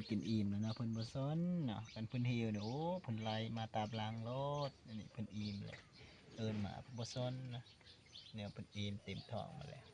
ນກິນອີ່ມແລ້ວເນາະ ເພິ່ນບໍ່ສົນເນາະ. ຄັນເພິ່ນຫິວນີ້ ໂອ້ ເພິ່ນໄລ່ມາຕາມຫຼັງໂລດ. ອັນນີ້ເພິ່ນອີ່ມແລ້ວ ເອີ້ນມາເພິ່ນບໍ່ສົນເນາະ ແນວເພິ່ນອີ່ມເຕັມທ້ອງມາແລ້ວ.